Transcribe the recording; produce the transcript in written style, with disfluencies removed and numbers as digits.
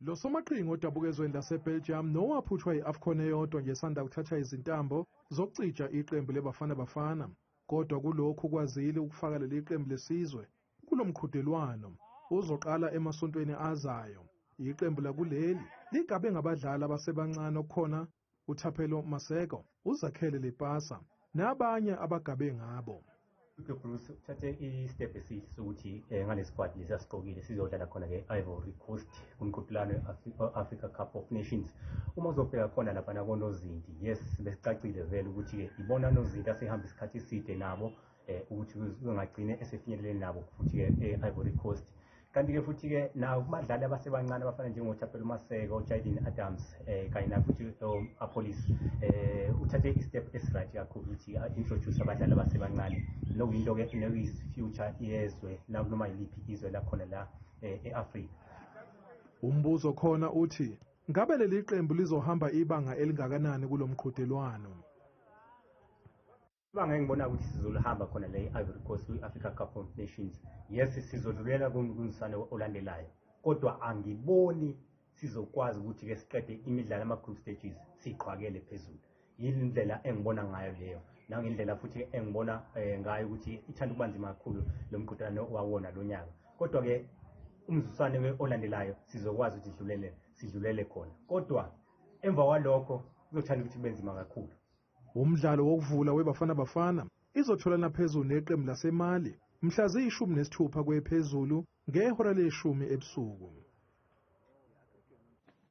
Lo somaqhinga odabuka ezweni laseBelgium nowaphutshwa yi-AFCON eyodwa nje esanda kuthatha izintambo zokucija iqembu leBafana Bafana, kodwa kulokhu kwazile ukufaka leli qembu lesizwe kulo mqhudelwano uzoqala emasontweni azayo. Iqembu lakuleli ligabe ngabadlali abasebancane okukhona uThapelo Maseko, uZakhele Lepasa nabanye abagabe ngabo. Hugo Broos uthathe i-step esihle sokuthi ngale squad lesi asiqokile sizodlala khona-ke Ivory Coast kumqhudelwano we-Africa Cup of Nations. Uma uzobheka khona laphana konozinti, yes, besicacile vele ukuthi-ke ibona nozinti asehamba isikhathi eside nabo ukuthi ungagcine esefinyelele nabo futhi-ke e-Ivory Coast. Kanti-ke futhi-ke nawo kubadlali abasebancane abafana njengoThapelo Maseko, Jayden Adams kanye na futhi Appollis, uthathe i-step esi-right kakhulu ukuthi introduce abadlali abasebancane, nokuyinto-ke nokuyi-future yezwe noma yiliphi izwe lakhona la e-Afrika. Umbuzo khona uthi ngabe leli qembu lizohamba ibanga elingakanani kulo mqhudelwano? Ibanga engibona ukuthi sizolihamba khona le i-Ivory Coast kwi-Africa Cup of Nations, yes, sizodlulela kumzuziswano olandelayo, kodwa angiboni sizokwazi ukuthi-ke siqede imidlalo ama-group stages siqhwakele phezulu. Yindlela engibona ngayo leyo, nangendlela futhi engibona ngayo ukuthi ithanda ukuba nzima kakhulu lo mqhudelwano wawona lo nyaka. Kodwa-ke umzuziswano olandelayo sizokwazi ukuthi sidlulele khona, kodwa emva kwalokho kuzothanda ukuthi kube nzima kakhulu. Umdlalo wokuvula weBafana Bafana izotholana phezulu neqembu laseMali mhla ziyi-16 kwephezulu ngehora leshumi ebusuku.